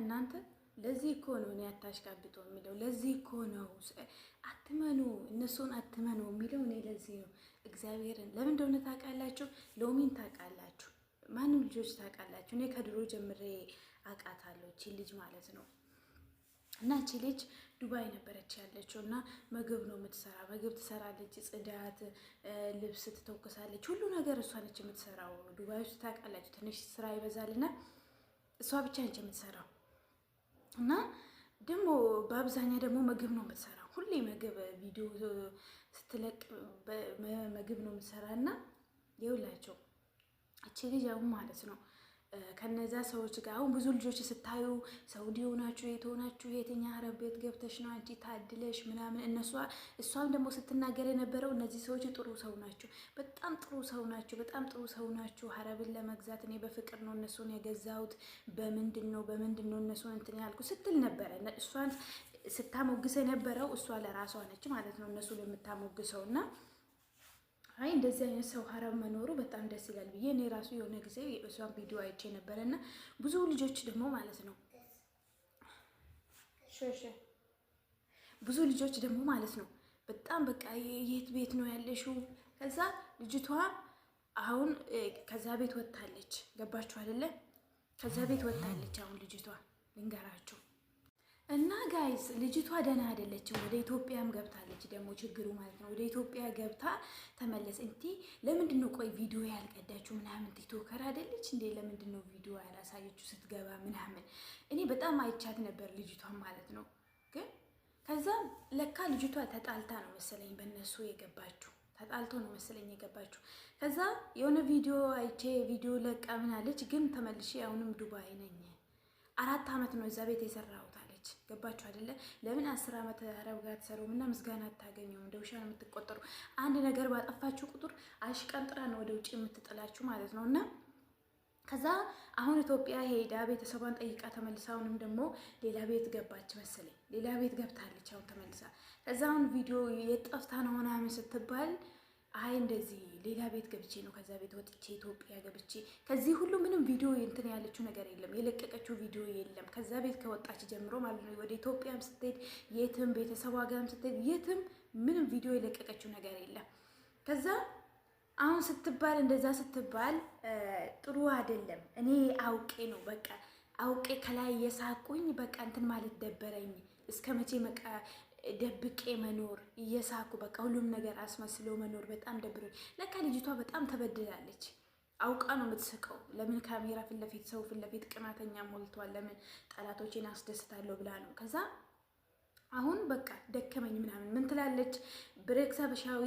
እናንተ ለዚህ እኮ ነው እኔ አታሽቃብጡ የሚለው። ለዚህ እኮ ነው አትመኑ፣ እነሱን አትመኑ የሚለው እኔ ለዚህ ነው። እግዚአብሔርን ለምን እንደሆነ ታውቃላችሁ? ሎሚን ታውቃላችሁ፣ ማንም ልጆች ታውቃላችሁ። እኔ ከድሮ ጀምሬ አውቃታለሁ እቺ ልጅ ማለት ነው። እና እቺ ልጅ ዱባይ ነበረች ያለችው እና ምግብ ነው የምትሰራ፣ ምግብ ትሰራለች፣ ጽዳት፣ ልብስ ትተኩሳለች፣ ሁሉ ነገር እሷ ነች የምትሰራው። ዱባይ ውስጥ ታውቃላችሁ ትንሽ ስራ ይበዛልና እሷ ብቻ ነች የምትሰራው። እና ደግሞ በአብዛኛው ደግሞ ምግብ ነው የምትሰራው። ሁሌ ምግብ ቪዲዮ ስትለቅ ምግብ ነው የምትሰራ። እና የውላቸው እቺ ልጅ አሁን ማለት ነው ከነዛ ሰዎች ጋር አሁን ብዙ ልጆች ስታዩ ሳውዲ ሆናችሁ የት ሆናችሁ የትኛ አረብ ቤት ገብተሽ ነው አንቺ ታድለሽ ምናምን። እነሷ እሷም ደግሞ ስትናገር የነበረው እነዚህ ሰዎች ጥሩ ሰው ናቸው፣ በጣም ጥሩ ሰው ናቸው፣ በጣም ጥሩ ሰው ናቸው። አረብን ለመግዛት እኔ በፍቅር ነው እነሱን የገዛሁት፣ በምንድን ነው እነሱን እንትን ያልኩ ስትል ነበረ። እሷን ስታሞግስ የነበረው እሷ ለራሷ ነች ማለት ነው እነሱን የምታሞግሰው። እና አይ እንደዚህ አይነት ሰው ሀረብ መኖሩ በጣም ደስ ይላል ብዬ እኔ ራሱ የሆነ ጊዜ እሷን ቪዲዮ አይቼ ነበረ። እና ብዙ ልጆች ደግሞ ማለት ነው ብዙ ልጆች ደግሞ ማለት ነው በጣም በቃ የት ቤት ነው ያለሽው? ከዛ ልጅቷ አሁን ከዛ ቤት ወጥታለች። ገባችሁ አይደለ? ከዛ ቤት ወጥታለች አሁን ልጅቷ ልንገራችሁ። እና guys ልጅቷ ደህና አይደለችም። ወደ ኢትዮጵያም ገብታለች ደግሞ ችግሩ ማለት ነው። ወደ ኢትዮጵያ ገብታ ተመለስ እንቲ ለምንድን ነው ቆይ ቪዲዮ ያልቀዳችሁ ምናምን? TikToker አይደለች እንዴ? ለምንድን ነው ቪዲዮ ያላሳየችው ስትገባ ምናምን? እኔ በጣም አይቻት ነበር ልጅቷን ማለት ነው። ግን ከዛ ለካ ልጅቷ ተጣልታ ነው መሰለኝ በእነሱ የገባችው፣ ተጣልቶ ነው መሰለኝ የገባችው። ከዛ የሆነ ቪዲዮ አይቼ ቪዲዮ ለቃ ምናለች፣ ግን ተመልሼ አሁንም ዱባይ ነኝ፣ 4 ዓመት ነው እዛ ቤት የሰራሁት አለች። ገባችሁ አይደለ? ለምን 10 ዓመት አረብ ጋር ትሰሩም እና ምስጋና አታገኙም? እንደ ውሻ ነው የምትቆጠሩ። አንድ ነገር ባጠፋችሁ ቁጥር አሽቀንጥራ ነው ወደ ውጭ የምትጥላችሁ ማለት ነው። እና ከዛ አሁን ኢትዮጵያ ሄዳ ቤተሰቧን ጠይቃ ተመልሳ አሁንም ደግሞ ሌላ ቤት ገባች መሰለኝ። ሌላ ቤት ገብታለች አሁን ተመልሳ። ከዛ አሁን ቪዲዮ የጠፍታ ነው ምናምን ስትባል አይ እንደዚህ ሌላ ቤት ገብቼ ነው ከዛ ቤት ወጥቼ ኢትዮጵያ ገብቼ፣ ከዚህ ሁሉ ምንም ቪዲዮ እንትን ያለችው ነገር የለም፣ የለቀቀችው ቪዲዮ የለም። ከዛ ቤት ከወጣች ጀምሮ ማለት ነው ወደ ኢትዮጵያም ስትሄድ የትም ቤተሰቧ ጋርም ስትሄድ የትም ምንም ቪዲዮ የለቀቀችው ነገር የለም። ከዛ አሁን ስትባል እንደዛ ስትባል ጥሩ አይደለም። እኔ አውቄ ነው በቃ አውቄ ከላይ እየሳቁኝ በቃ እንትን ማለት ደበረኝ። እስከ መቼ በቃ ደብቄ መኖር፣ እየሳኩ በቃ ሁሉም ነገር አስመስሎ መኖር በጣም ደብሮኝ። ለካ ልጅቷ በጣም ተበድላለች። አውቃ ነው የምትስቀው። ለምን ካሜራ ፊት ለፊት፣ ሰው ፊት ለፊት፣ ቅናተኛ ሞልቷል። ለምን ጠላቶቼን አስደስታለሁ ብላ ነው። ከዛ አሁን በቃ ደከመኝ ምናምን ምን ትላለች? ብሬክስ አበሻዊ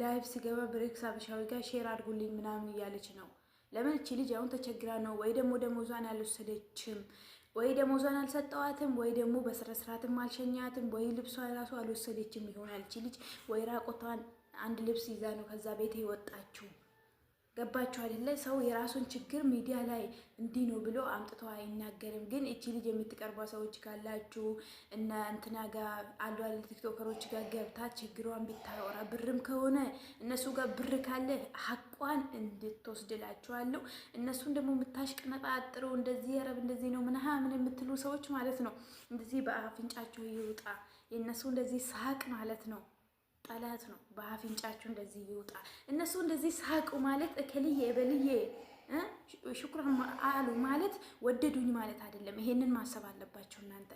live ሲገባ ብሬክስ አበሻዊ ጋር share አድርጉልኝ ምናምን እያለች ነው። ለምን እቺ ልጅ አሁን ተቸግራ ነው ወይ ደግሞ ደሞዟን አልወሰደችም ወይ ደሞዟን አልሰጠዋትም ወይ ደግሞ በስነ ስርዓትም አልሸኛትም ወይ ልብሷ ራሱ አልወሰደችም ይሆናል። እቺ ልጅ ወይ ራቆቷን አንድ ልብስ ይዛ ነው ከዛ ቤት የወጣችው። ገባችሁ አይደለ? ሰው የራሱን ችግር ሚዲያ ላይ እንዲህ ነው ብሎ አምጥቶ አይናገርም። ግን እቺ ልጅ የምትቀርቧ ሰዎች ካላችሁ እና እንትና ጋር አሉ አለ ቲክቶከሮች ጋር ገብታ ችግሯን ብታወራ፣ ብርም ከሆነ እነሱ ጋር ብር ካለ ሀቋን እንድትወስድላችኋለሁ። እነሱን ደግሞ የምታሽቀነጣጥሩ እንደዚህ ያረብ እንደዚህ ነው ምናምን የምትሉ ሰዎች ማለት ነው እንደዚህ በአፍንጫቸው ይውጣ። የእነሱ እንደዚህ ሳቅ ማለት ነው ጠላት ነው። በአፍንጫችሁ እንደዚህ ይውጣ። እነሱ እንደዚህ ሳቁ ማለት እከልዬ በልዬ ሽኩራን አሉ ማለት ወደዱኝ ማለት አይደለም። ይሄንን ማሰብ አለባችሁ እናንተ።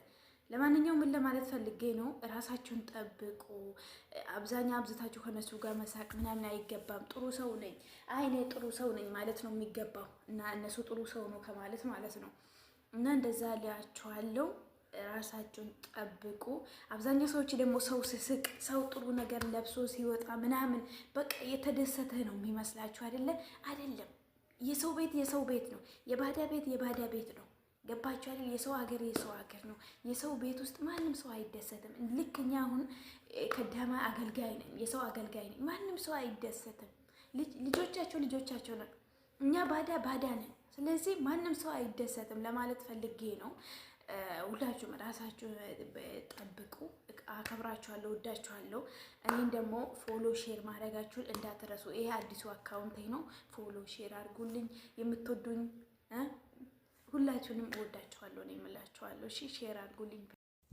ለማንኛውም ምን ለማለት ፈልጌ ነው፣ እራሳችሁን ጠብቁ። አብዛኛ አብዝታችሁ ከነሱ ጋር መሳቅ ምናምን አይገባም። ጥሩ ሰው ነኝ፣ አይ እኔ ጥሩ ሰው ነኝ ማለት ነው የሚገባው እና እነሱ ጥሩ ሰው ነው ከማለት ማለት ነው። እና እንደዛ ሊያችኋለው፣ ራሳችሁን ጠብቁ። አብዛኛው ሰዎች ደግሞ ሰው ስስቅ፣ ሰው ጥሩ ነገር ለብሶ ሲወጣ ምናምን በቃ የተደሰተ ነው የሚመስላችሁ አይደለ? አይደለም። የሰው ቤት የሰው ቤት ነው። የባዳ ቤት የባዳ ቤት ነው። ገባችሁ አይደል? የሰው ሀገር የሰው ሀገር ነው። የሰው ቤት ውስጥ ማንም ሰው አይደሰትም። ልክ እኛ አሁን ከዳማ አገልጋይ ነን፣ የሰው አገልጋይ ነን። ማንም ሰው አይደሰትም። ልጆቻቸው ልጆቻቸው ነው። እኛ ባዳ ባዳ ነን። ስለዚህ ማንም ሰው አይደሰትም ለማለት ፈልጌ ነው። ሁላችሁም ራሳችሁን ጠብቁ። አከብራችኋለሁ፣ ወዳችኋለሁ። እኔን ደግሞ follow share ማድረጋችሁን እንዳትረሱ። ይሄ አዲሱ account ኤ ነው። Follow share አድርጉልኝ። የምትወዱኝ ሁላችሁንም እወዳችኋለሁ ነው የምላችሁ። እላችኋለሁ። እሺ ሼር አድርጉልኝ።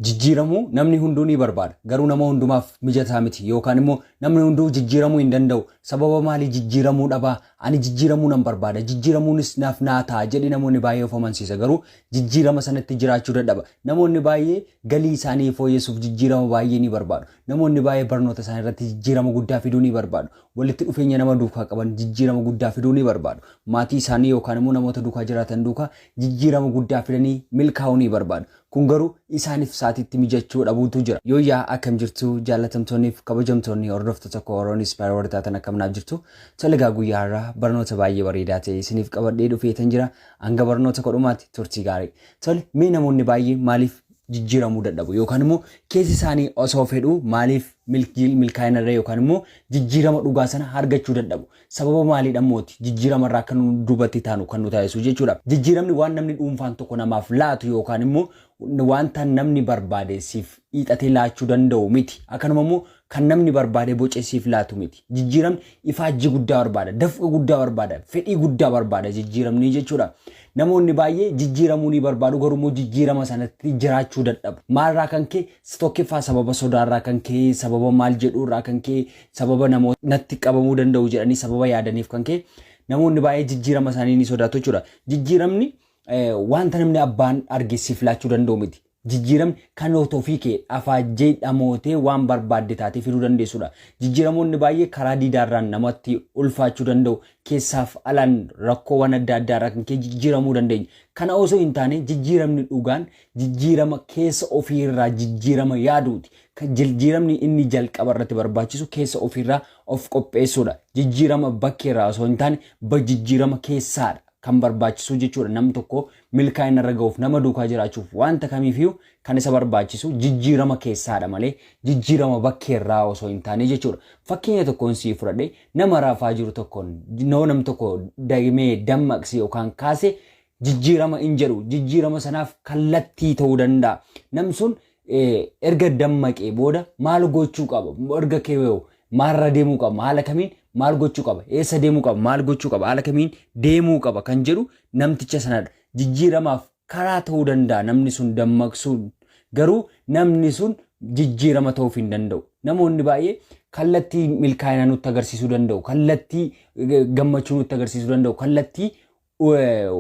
Jijjiiramuu namni hunduu ni barbaada. Garuu nama hundumaaf mijataa miti yookaan immoo namni hunduu jijjiiramuu hin danda'u. Sababa maalii jijjiiramuu dhabaa? Ani jijjiiramuu nan barbaada. Jijjiiramuunis naaf naa ta'a jedhee namoonni baay'ee of amansiisa. Garuu jijjiirama sanatti jiraachuu dadhaba. Namoonni baay'ee galii isaanii fooyyessuuf jijjiirama baay'ee ni barbaadu. Namoonni baay'ee barnoota isaanii irratti jijjiirama guddaa fiduu ni barbaadu. Walitti dhufeenya nama duukaa qaban jijjiirama guddaa fiduu ni barbaadu. Maatii isaanii yookaan immoo namoota duukaa jiraatan duukaa jijjiirama guddaa fidanii milkaa'uu ni barbaadu. Kun garuu isaaniif sa'aatiitti mijachuu dhabuutu jira. Yooyyaa, akkam jirtu jaallatamtoonni fi kabajamtoonni hordoftoota koo Oroon Inspire warri taatan, akkam naaf jirtu? Tole egaa, guyyaa har'aa barnoota baay'ee bareedaa ta'e isiniif qabadhee dhufeetan jira. Hanga barnoota kodhumaatti turtii gaarii. Tole, mee namoonni baay'ee maaliif jijjiiramuu dadhabu yookaan immoo keessi isaanii osoo fedhuu maaliif milkaa'ina irra yookaan immoo jijjiirama dhugaa sana argachuu dadhabu? Sababa maaliidhaan mooti jijjiirama irraa akka nu duubatti taanu kan nu taasisu jechuudha. Jijjiiramni waan namni dhuunfaan tokko namaaf laatu yookaan immoo wanta namni barbaade siif hiixatee laachuu danda'u miti. Akkanuma immoo kan namni barbaade bocee siif laatu miti. Jijjiiramni ifaajjii guddaa barbaada, dafqa guddaa barbaada, fedhii guddaa barbaada jijjiiramni jechuudha. Namoonni baay'ee jijjiiramuu ni barbaadu, garuu immoo jijjiirama sanatti jiraachuu dadhabu. Maalirraa kan ka'e? Tokkoffaa sababa sodaarraa kan ka'e, sababa maal jedhuurraa kan ka'e, sababa namoota natti qabamuu danda'u jedhanii sababa yaadaniif kan ka'e namoonni baay'ee jijjiirama isaanii ni sodaatu jechuudha. Jijjiiramni wanta namni abbaan arge siif laachuu danda'u miti. Jijjiiramni kan ofii kee afaajjee dhamootee waan barbaadde taatee fiduu dandeessudha. Jijjiiramoonni baay'ee karaa diidaarraan namatti ulfaachuu danda'u. Keessaaf alaan rakkoowwan adda addaarraa kan ka'e jijjiiramuu dandeenya. Kana osoo hin taane jijjiiramni dhugaan jijjiirama keessa ofiirraa jijjiirama yaaduuti. Jijjiiramni inni jalqaba irratti barbaachisu keessa ofiirraa of qopheessuudha. Jijjiirama bakkeerraa osoo hin taane jijjiirama keessaadha kan barbaachisu jechuudha. Nam tokko milkaa'ina irra ga'uuf, nama duukaa jiraachuuf, wanta kamiifiyyuu kan isa barbaachisu jijjiirama keessaadha malee jijjiirama bakkeerraa osoo hin taane jechuudha. Fakkeenya tokkoon sii fudhadhe, nama rafaa jiru tokkoon nam tokko damee dammaqsi yookaan kaase jijjiirama hin jedhu, jijjiirama sanaaf kallattii ta'uu danda'a. Nam sun erga dammaqee booda maal gochuu qaba? Erga keewwee maalirra deemuu qaba? Haala kamiin maal gochuu qaba? Eessa deemuu qaba? Maal gochuu qaba? Haala kamiin deemuu qaba kan jedhu namticha sanadha. Jijjiiramaaf karaa ta'uu danda'a namni sun dammaqsuun, garuu namni sun jijjiirama ta'uuf hin danda'u. Namoonni baay'ee kallattii milkaa'ina nutti agarsiisuu danda'u, kallattii gammachuu nutti agarsiisuu danda'u, kallattii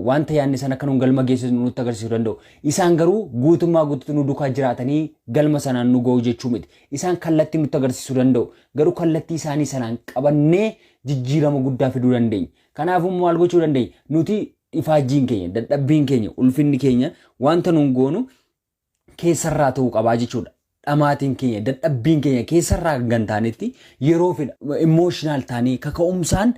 wanta yaadne sana akka nuun galma geessisu nutti agarsiisuu danda'u. Isaan garuu guutummaa guutuutti nu duukaa jiraatanii galma sanaan nu ga'u jechuu miti. Isaan kallattii nutti agarsiisuu danda'u. Garuu kallattii isaanii sanaan qabannee jijjiirama guddaa fiduu dandeenya. Kanaafuu maal gochuu dandeenya? Nuti ifaajjiin keenya, dadhabbiin keenya, ulfinni keenya wanta nuun goonu keessarraa ta'uu qabaa jechuudha. Dhamaatiin keenya, dadhabbiin keenya keessarraa kan taanetti yeroo fedha emotional taanii kaka'umsaan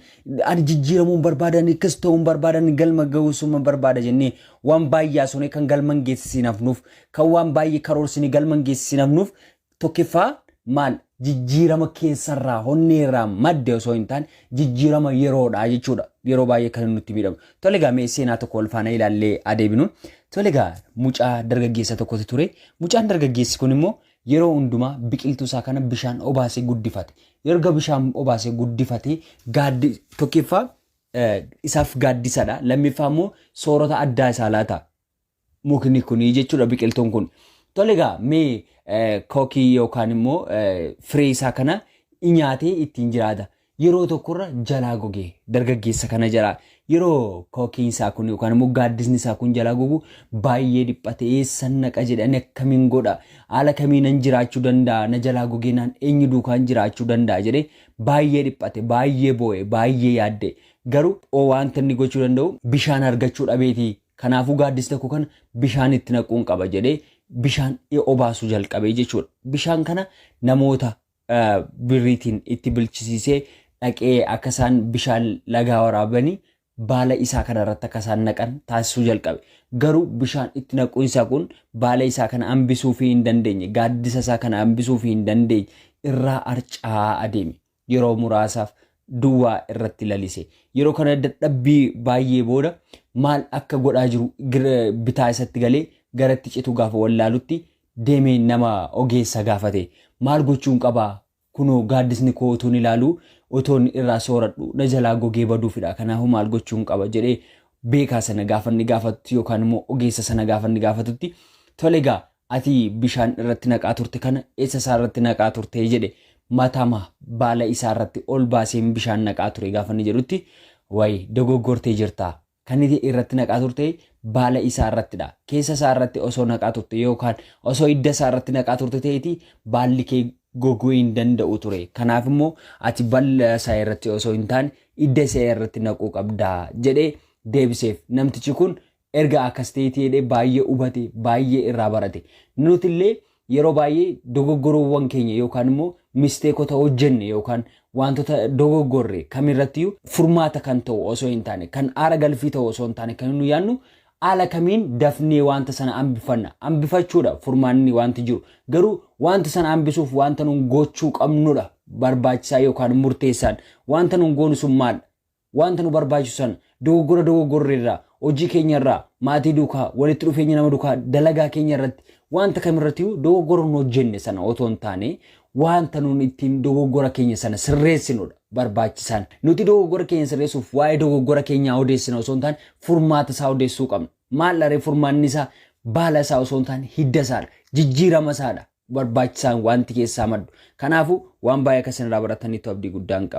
ani jijjiiramuun barbaadan, akkas ta'uun barbaadan, galma ga'uusuma barbaada jennee waan baay'ee asone kan galma hin geessisiin hafnuuf, kan waan baay'ee karoorsinii galma hin geessisiin hafnuuf, tokkoffaa maal, jijjiirama keessarraa honneerraa madde osoo hin taane jijjiirama yeroodha jechuudha. Yeroo baay'ee kan nutti miidhamu. Tole egaa, mee seenaa tokko wal faana ilaallee adeemnu. Tole egaa, mucaa dargaggeessa tokkotu ture. Mucaan dargaggeessi kun immoo yeroo hundumaa biqiltuu isaa kana bishaan obaasee guddifate. Erga bishaan obaasee guddifate, gaaddi tokkoffaa isaaf gaaddisadha. Lammaffaa immoo soorata addaa isaa laata. Mukni kuni jechuudha, biqiltuun kun. Tole egaa, mee kookii yookaan immoo firee isaa kana nyaatee ittiin jiraata. Yeroo tokkorra jalaa gogee dargaggeessa kana jalaa. Yeroo kookiin isaa kun yookaan immoo gaaddisni isaa kun jalaa gogu baay'ee dhiphate. Eessan naqa jedhani, akkamiin godha, haala kamiinan jiraachuu danda'a, na jalaa gogee naan eenyu duukaan jiraachuu danda'a jedhee baay'ee dhiphate, baay'ee boo'e, baay'ee yaadde. Garuu wanta inni gochuu danda'u bishaan argachuu dhabeetii, kanaafuu gaaddisa tokko kana bishaan itti naquun qaba jedhee bishaan obaasuu jalqabee jechuudha. Bishaan kana namoota birriitiin itti bilchisiisee dhaqee akka isaan bishaan lagaa waraabanii baala isaa kana irratti akka isaan naqan taasisuu jalqabe. Garuu bishaan itti naquun isaa kun baala isaa kana hambisuu fi hin dandeenye, gaaddisa isaa kana hambisuu fi hin dandeenye, irraa harca'aa adeeme. Yeroo muraasaaf duwwaa irratti lalise. Yeroo kana dadhabbii baay'ee booda maal akka godhaa jiru bitaa isatti galee garatti citu gaafa wallaalutti deemee nama ogeessa gaafate. Maal gochuun qabaa? Kunoo gaaddisni koo otoon ilaalu, otoon irraa sooradhu na jalaa gogee baduufidha. Kanaafuu maal gochuun qaba jedhee beekaa sana gaafa inni gaafatu yookaan immoo ogeessa sana gaafa inni gaafatutti Tole egaa ati bishaan irratti naqaa turte kana eessa isaa irratti naqaa turte jedhe. Matama baala isaa irratti ol baaseen bishaan naqaa ture gaafa inni jedhutti, wayi dogoggortee jirta. Kan inni irratti naqaa turte baala isaa irrattidha. Keessa isaa irratti osoo naqaa turte yookaan osoo hidda isaa irratti naqaa turte ta'eeti baalli kee goguu hin danda'u ture. Kanaaf immoo ati baala isaa irratti osoo hin taane hidda isaa irratti naquu qabda jedhee deebiseef. Namtichi kun erga akkas ta'eeti jedhee baay'ee hubate, baay'ee irraa barate. Nuti illee yeroo baay'ee dogoggoroowwan keenya yookaan immoo misteekota hojjenne yookaan wantoota dogoggorre kamirrattiyyuu furmaata kan ta'u osoo hin taane, kan aara galfii ta'u osoo hin taane, kan nu yaadnu haala kamiin dafnee wanta sana hambifanna. Hambifachuudha furmaanni wanti jiru. Garuu wanta sana hambisuuf wanta nun gochuu qabnudha barbaachisaa yookaan murteessaan. Wanta nun goonu sun maal? Wanta nu barbaachisu sana dogoggora dogoggorre irraa, hojii keenya irraa, maatii duukaa, walitti dhufeenya nama duukaa, dalagaa keenya irratti, wanta kamirratti dogoggora nu hojjenne sana otoo hin taane wanta nun ittiin dogoggora keenya sana sirreessinudha barbaachisaan. Nuti dogoggora keenya sirreessuuf waa'ee dogoggora keenyaa odeessina osoo hin taane furmaata isaa odeessuu qabna. Maal dharee furmaanni isaa baala isaa osoo hin taane hidda isaadha. Jijjiirama isaadha barbaachisaan wanti keessaa maddu. Kanaafuu waan baay'ee akka isin irraa barataniitu abdii guddaan qaba.